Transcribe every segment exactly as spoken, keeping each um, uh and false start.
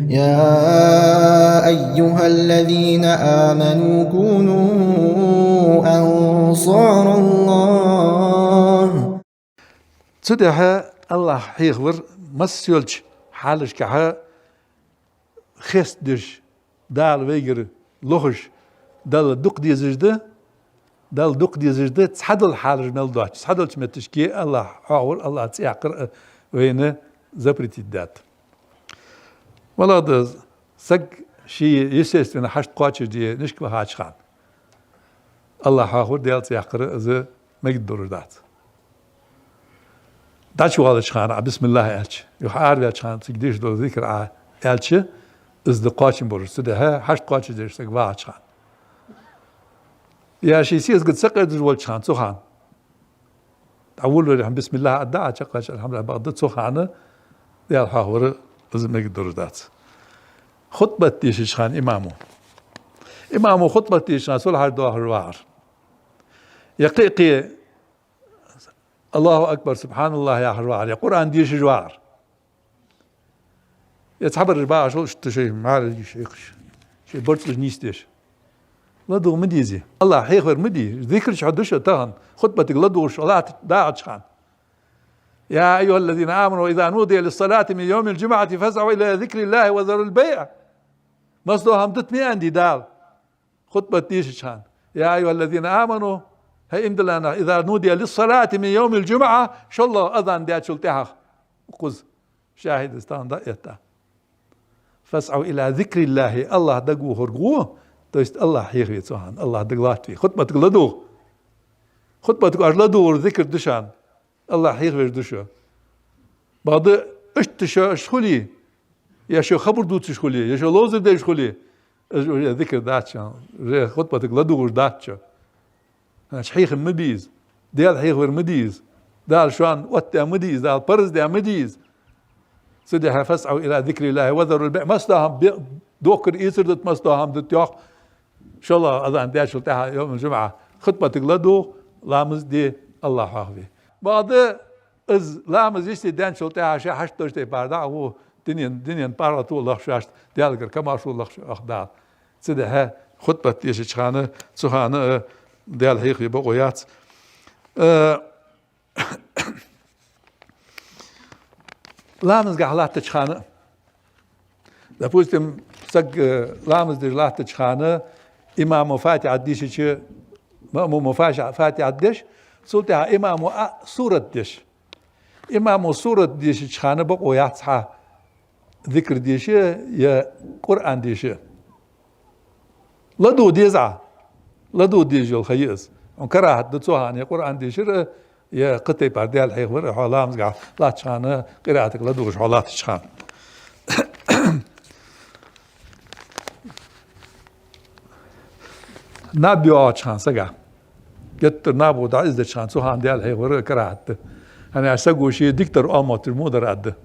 يا أيها الذين آمنوا كونوا أنصار الله. Цудухьа Аллахӏ хьехавар массайолча хьалашкахьа хестадеш, Дала вайгара лохаш, Далла дукха дезаш да, Далла дукха дезаш да, цхьадола хьалаш мел доацаш, цхьадолча метташка Аллахӏ хьехавар, Аллахӏа цӀи яккхар а вайна запретить даьд. МалагӀа да, саг ший естественни хьашт кхоачашде нишка вахача хана Аллахӏ хьехавар, Даьла цӀи яккхар а из мегаргдолаш дац. ДӀачувоалача хана Ӏа бисмиллахӏ аьлча, юха Ӏараваьлча хана цига деш дола зикр Ӏа аьлча, из да кхоачам болаш, цудухьа хьашт кхоачашдеш саг вахача хана. Е ший сесагӀа сакъердаш волча хана, цу хана. ДӀаволавале хьона бисмиллахӏ аргда Ӏа, чакхваьлча алхьамдулиллахӏ бакъда, цу хана Даьла хьехавар из мегаргдолаш дац. Хутбат дешача хана имамо. Имамо хутбат дешача хана сулхьаш доахаш вагӀар. Е кхы-кхы Аллахӏу акбар, субхьаналлахӏ яхаш вагӀар, е Къуръан дешаш вагӀар. Е цхьабараш багӀаш бола иштта шоай мӀараш йиш хьекхаш, шоай барзкъаш нийсдеш. ЛадувгӀа ма дезий. Аллахӏ хьехавар ма дий. Зикр чу хьо да шо тахан, хутбатага ладувгӀаш хьо латт дагӀача хана. يا أيها الذين آمنوا إذا نودي للصلاة من يوم الجمعة فاسعوا إلى ذكر الله وذروا البيع. Массадола хӀама дита ма аьннадий Дала хутбат дешача хана. يا أيها الذين آمنوا, хӀай иман дилла нах, إذا نودي للصلاة من يوم الجمعة, шоллагӀа азан даьчул тӀехьагӀа, укхаза шахӀидас тахан дӀаэтта. فاسعوا إلى ذكر الله, Аллахӏ дагавохарга гӀо, то есть Аллахӏ хьехаве цу хана, Аллахӏ дагалаттаве. Хутбатага ладувгӀа. Хутбатага оаш ладувгӀар зикр да шоана. Аллахӏ хьехавеш да шо. Бакъда иштта шо уж хуле, е шо хабар дувцаш хуле, е шо ловзар деш хуле, из уже зикр дац шоана, уже хутбатага ладувгӀаш дац шо. Значит, хьехам ма бий из, Даьла хьехавар ма дий из, Дала шоана оттадаь ма дий из, Дала парз даь ма дий из. Цудухьа فاسعوا إلى ذكر الله وذروا البيع. Массадола хӀама бе-, дохкар-эцар дита, массадола хӀама дита йоах. ШоллагӀа азан даьчул тӀехьагӀа, йовмул-жумӀа, хутбатага ладувгӀа, ламаз де, Аллахӏ хьехаве. Бакъда из ламаз йисте даьнначул тӀехьагӀа шоай хьашт долча тайпара дӀа а гӀо, дунен, дунен паргӀато лаха шоашта, Даьлагара камаьршо лаха шоашта, ах Дала. Цудухьа хутбат дешача хана, цу хана а Даьла хьехаве бокъо яц. Э, Ламазгахьа латтача хана, допустим, саг, э, ламаз деш латтача хана имамо Фатихьат дийшача, маъмумо Фа-, Фатихьат деш, цул тӀехьагӀа имамо а сурат деш. Имамо сурат дийшача хана бокъо яц хьа зикр деша е Къуръан деша. ЛадувгӀа деза Ӏа. ЛадувгӀа дезаш йола ха я из. Хьона карахӀат да цу хана е Къуръан дешар а, е кхы тайпара Даьла хьехавар а, хьо ламазгахьа латтача хана, къираатага ладувгӀаш хьо латтача хана. Наб йоагӀача хана сага. Геттара наб дӀаиздеча хана, цу хана Даьла хьехавар а карахӀат да. ХӀана аьлча саго ший дикадар Ӏомотташ мо дар а да.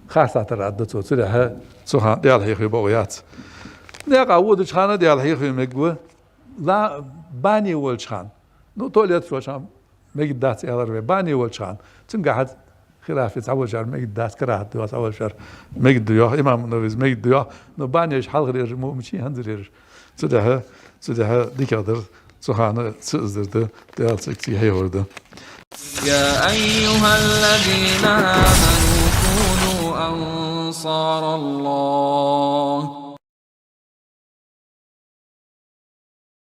Харцахьа тара а да цо, цудухьа цу хана Даьла хьехаве бокъо яц. Наькъа водача хана Даьла хьехаве мегаш ва, ла-, бане волча хана. Ну, туалете волча хана мегаргдац аьлар вай, бане волча хана. Цунгахьа хилаф я, цхьаболчар мегаргдац, карахӀат да йоах, цхьаболчар мегаргда йоах, имам Нававис мегаргда йоах, но банеш хьалхарераш мо мичай, хӀанзарераш. Цудухьа, цудухьа дикагӀдар цу хана ца издар да, Даьла цӀи цига хьехавар да. يا أيها الذين آمنوا كونوا أنصار الله.